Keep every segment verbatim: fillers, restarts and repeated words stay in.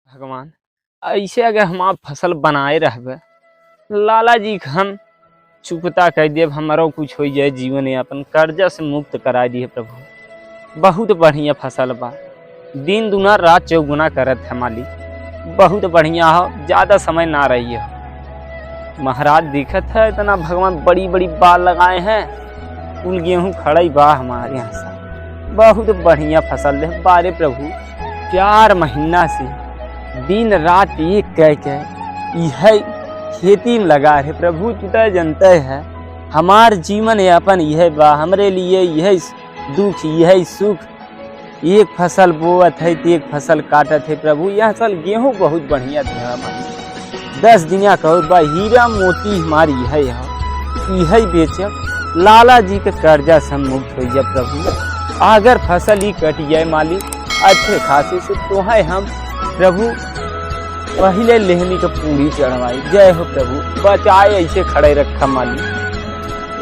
भगवान, ऐसे अगर हमार फसल बनाए रहबे, लाला जी के हम चुकता कर देब, हमरो कुछ हो जाए, जीवन यापन कर्जा से मुक्त करा दिए प्रभु। बहुत बढ़िया फसल बा, दिन दुना रात चौगुना करत है मालिक, बहुत बढ़िया हो, ज्यादा समय ना रही हो। महाराज दिखत है इतना भगवान बड़ी बड़ी बाल लगाए हैं, कुल गेहूं खड़ई बा हमारे यहाँ से, बहुत बढ़िया फसल दे बारे प्रभु। चार महीना से दिन रात एक कह के यह खेती में लगा रहे प्रभु, तू तो जनते है हमार जीवन यापन यह बा, हमरे लिए यह दुख यह सुख, एक फसल बोवत है तो एक फसल काटत है प्रभु। यह साल गेहूं बहुत बढ़िया देवा मालिक, दस दिना का और बा, हीरा मोती हमारी है यहाँ, यही बेचब, लाला जी के कर्जा से हम मुक्त हो जाए प्रभु। अगर फसल ही कट जाए मालिक, अच्छे खासे से तोहे हम प्रभु पहले लेहनी के पूरी चढ़वाई। जय हो प्रभु, बचाए ऐसे खड़े रखा मालिक।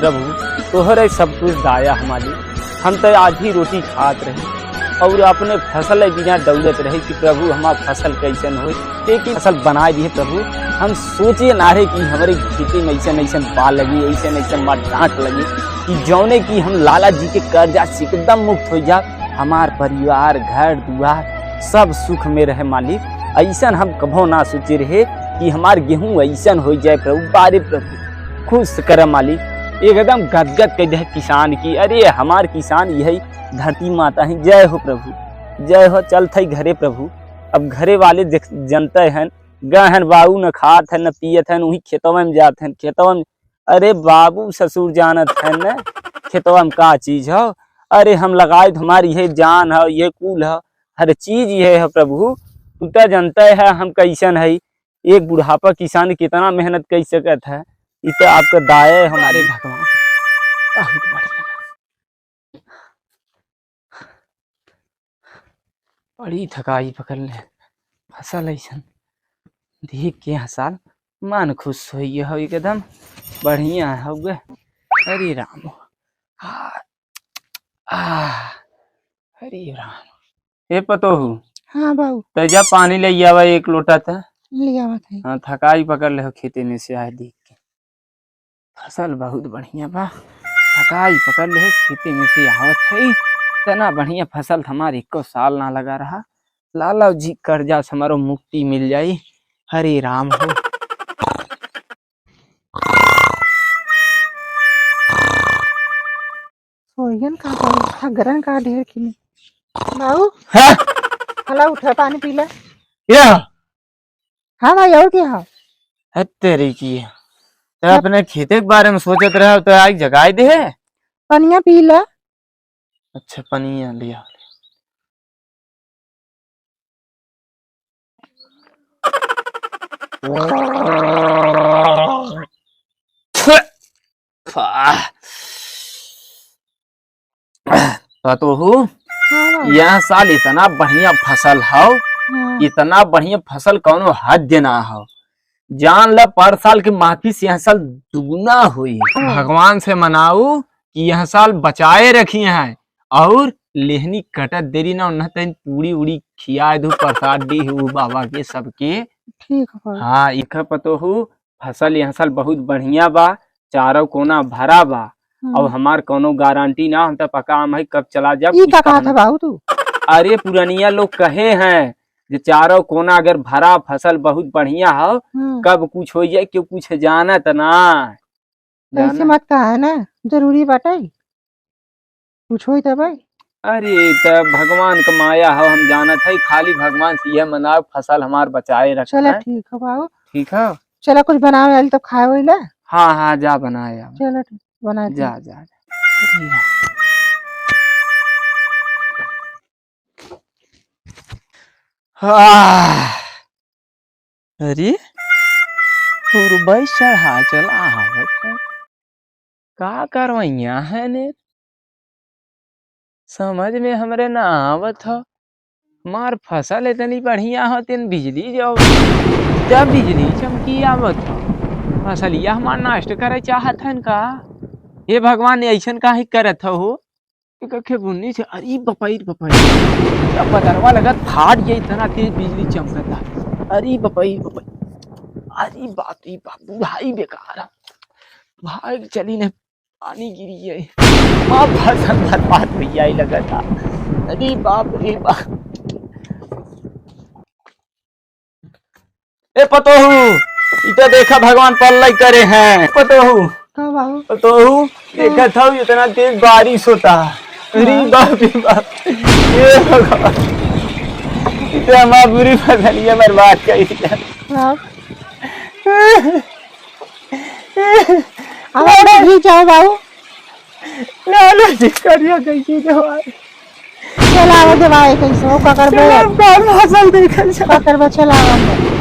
प्रभु तोहरे सब कुछ दाया हमारी, हम तो आधी रोटी खात रहे और अपने फसल बिना दौड़त रहे कि प्रभु हमार फसल कैसन होई, लेकिन फसल बनाए दिए प्रभु। हम सोचे ना रहे कि हमारे खेती में ऐसन ऐसन बाल लगी, ऐसन ऐसन मार डांट लगी कि जौने कि हम लाला जी के कर्जा से एकदम मुक्त हो जा, हमार परिवार, घर दुआर सब सुख में रहे मालिक। ऐसन हम कभो ना सोचे रहे कि हमार गेहूं ऐसन हो जाए प्रभु। बारे प्रभु खुश कर मालिक, एकदम गदगद कर दे किसान की। अरे हमार किसान यही धरती माता है। जय हो प्रभु, जय हो। चलत है घरे प्रभु। अब घरे वाले देख, जनते हैं, गए हैं बाऊ, न खात हैं न पियत हैं, वही खेतवा में जात हैं, खेतवा में। अरे बाबू ससुर जानत हैं न खेतवा में का चीज हो। अरे हम लगाए तो हमारी ये जान हो, ये कुल हो, हर चीज ये है प्रभु। तू तो जनते है हम कैसन है, एक बुढ़ापा किसान कितना मेहनत कर सकत है, इ तो आपका दाया है हमारे भगवान। बहुत बढ़िया। बड़ी थकाई पकड़ ले, फसल ऐसन देख के हर साल मन खुश हो गया हो एकदम, बढ़िया हो गए। हरे राम, आ, आ, हरे राम। ए पतोहू, हाँ बाबू। तो जा पानी ले आवा एक लोटा त। ले आवत है। हाँ, थकाई पकड़ ले हो खेते में से आए देख के। फसल बहुत बढ़िया बा, थकाई पकड़ ले हो खेते में से आवत है। इतना बढ़िया फसल हमारे एको साल ना लगा रहा। लाला जी कर्जा से हमारो मुक्ति मिल जाई। हरे राम हो। सोइगन का बाबू, हगरन का ढेर किनी। बाबू, हाँ? हला उठा, पानी पी ले। या? हाँ भाई, और क्या हो? है तेरी की। तो क्या? अपने खेते के बारे में सोचत रहे तो आज जगाए दे। पनिया पी ले। अच्छा, पनिया लिया। पतोहू, हाँ। यह साल इतना बढ़िया फसल हौ, हाँ। इतना बढ़िया फसल कौनो हद ना हौ। जान ल, पर साल के माफी से यह साल दुगुना हुई। हाँ। भगवान से मनाऊ कि यह साल बचाए रखी हैं और लेहनी कटत देरी ना, उन्हें तैं पूड़ी उड़ी खियाए दू, प्रसाद दी हूँ बाबा के सबके। ठीक है। हाँ, इनका पतोहू, फसल यह साल बहुत बढ़िया बा, चारों कोना भरा बा। हम्म। और हमार कौनो गारंटी ना, हम तो पका आम है, कब चला जा, ई कुछ का कहत कहना। है बाबू तू? अरे, पुरनिया लोग कहे हैं जे चारों कोना अगर भरा, फसल बहुत बढ़िया हो, हम्म। कब कुछ हो जाए, क्यों कुछ जानत ना। ऐसे जाना। मत कहा है ना, जरूरी बाटे। कुछ होई तब भाई। अरे, त भगवान क माया हो, हम जानत है, खाली भगवान से यह मनाओ, फसल हमार बचाए रखे। चला, ठीक हो बाबू। ठीक हो? चला, कुछ बनावे आइल तो खाए होई ले। हाँ, हाँ, जा बनाए आओ। चला, ठीक, बनाए जा, दे। जा, जा। अरे राम। आह! अरे, उर्बई चढ़ा चला आवत है। का करवैया है ने? समझ में हमरे ना आवत हो। हमार फसल इतनी बढ़िया हो, तेन बिजली जो, जब बिजली चमकी आवत हो, फसलिया हमार नष्ट करे चाहत हन का? हे भगवान, ऐसन काहे करत हो? कखे बुन्नी से, अरे बपई रे बपई, अब बदरवा लगत फाट गया, इतना तेज बिजली चमकता। अरे बपई रे बपई, अरे बाप रे बाप, बुढ़ाई बेकार है। भाग चली ने, पानी गिरी है, माँ फसल बर्बाद भैया ही लगता। अरे बाप रे बाप। ए पतोहू, इ तो देखा भगवान पल्लई करे हैं। पतोहू, का बाबू? पतोहू, देखत हऊ इतना तेज बारिश होता। अरे हाँ। बाप रे बाप। ए भगवान। इ तो हमार पूरी फसलिया बर्बाद कर दिया। हाँ। अब आप भी जाओ बाबू। लाला जी, करिया कैसे दवाई? चलावे दवाई कैसे हो, का करबे? चलो, अब कौन फसल देखल जाए? का करबे, चलावे दे।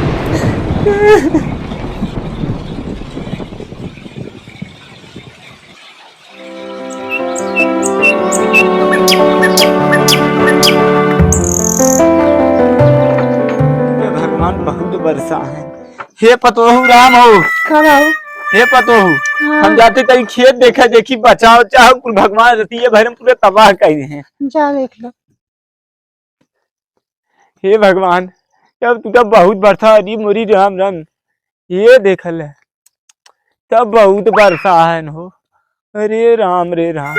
हे भगवान, बहुत बरसा है। हे पतोहू राम हो। का बाबू? हे पतोहू, हाँ। हम जाते तनी खेत देखा देखी, बचाव चाहो, कुल भगवान रतिये भर में पूरे तबाह कर दे हैं। जा देख लो। हे भगवान, जब तू तब बहुत बरसा, अरे मोरी राम राम, ये देखल है, तब बहुत बरसा है न हो। अरे राम रे राम।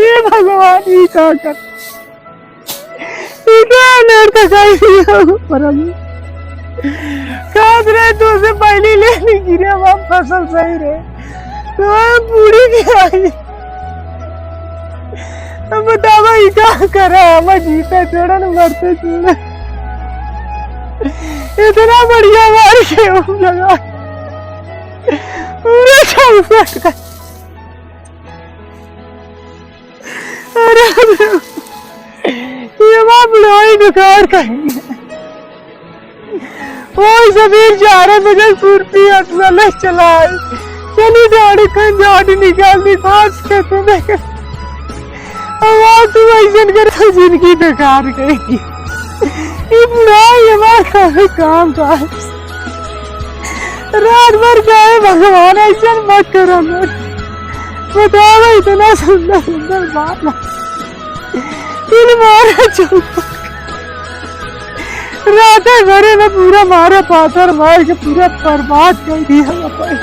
हे भगवान, ई का कर, ई का अनर्थ कर दिया ऊपर में। कात रहे तो से पहली ले ली गिरे, अब फसल सही रहे। तो हम बूढ़ी के आई। अब बतावा, ई का करा, हम जीते छोड़न, मरते छोड़न। इतना बढ़िया मार के हम लगा। पूरा चौपट कर। अरे, अरे, ये माँ बुढ़ाई बेकार कहीं। ओए समीर, ग्यारह बजे सुरती असला ले चलाए। चली डाड़ी खन झाड़ी निकाल दी, घास खेत में। अब आज तू ऐसन कर जिंदगी बेकार गई। ये बुढ़ाई हमार काहे काम का है? रात भर गाए भगवान, ऐसन मत करो मत। बताओ, इतना सुंदर सुंदर बात है। फिर मारा चौपट। रात भरे में पूरा मारा पाथर मार के पूरा बर्बाद कर दिया अपन।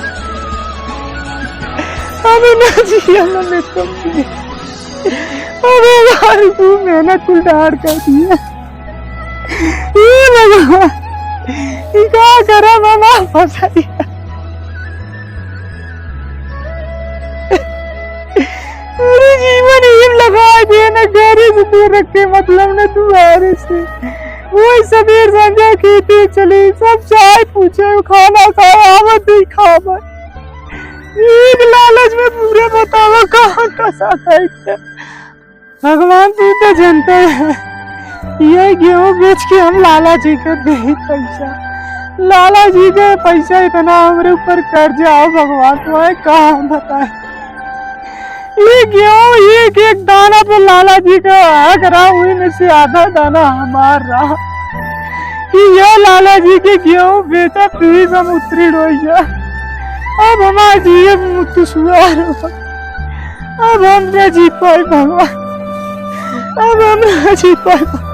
अबे ना जिया, ना मेकअप किया। अबे यार, तू मेहनत कुल डार कर दिया। ए भगवान, ई का करा मामा फसाई। पूरी जीवन इम लगा दे, न घरे से दूर रखे, मतलब न दुआरे से। वही सबेर संझा खेते चली, सब चाय पूछे, खाना खाए, आवत ही खावे। एक लालच में पूरा बतावा कहाँ कसा खाए। भगवान तू तो जानते हैं, ये गेहूं बेच के हम लाला जी के दे पैसा। लाला जी के पैसा इतना हमरे ऊपर कर्जा हो भगवान, तुम्हें कहाँ बताए। ये गेहूं एक एक दाना पे लाला जी का हक रहा, वही में से आधा दाना हमार रहा। कि ये लाला जी के गेहूं बेचा, फिर हम उत्तीर्ण हो जा। अब हमार जीवन मुक्त सुधार हो। अब हम ना जी पाए भगवान, अब हम ना जी पाए।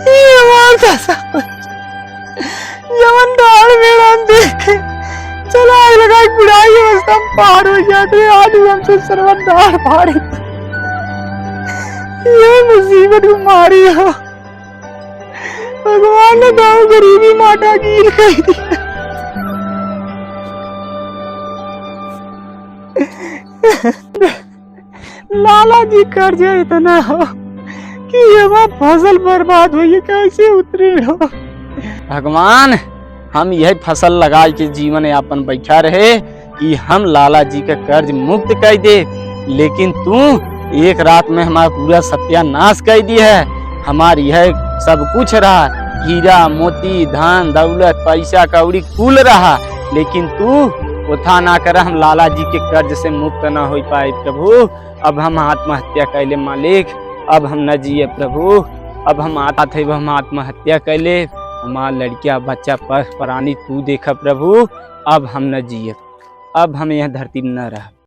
ये हमार दशा। जवन दाढ़ मेढ़ हम देखे, चला आग लगा के बुढ़ाई अवस्था में पार हो जाते, आज भी हमसे सरवन दाढ़ फाड़े। ये मुसीबत बीमारी हो, भगवान ने गाँव गरीबी माटा कील कह दिया। लाला जी कर्जा इतना हो कि हमार फसल बर्बाद होई, कैसे उत्तीर्ण हो? भगवान, हम यही फसल लगाई के जीवन यापन बैठा रहे कि हम लाला जी के कर्ज मुक्त कर दे, लेकिन तू एक रात में हमारा पूरा सत्यानाश कर दिया है। हमार यह सब कुछ रहा, हीरा, मोती, धन, दौलत, पैसा, कौड़ी कुल रहा, लेकिन तू ओथा ना कर, हम लाला जी के कर्ज से मुक्त ना होई पाए प्रभु। अब हम आत्महत्या कैले मालिक, अब हम न जिए प्रभु, अब हम आत-, आत है, हम आत्महत्या कैले, हमार लड़किया, बच्चा, पस प्राणी तू देखा प्रभु, अब हम न जिए, अब हम यह धरती में न रह।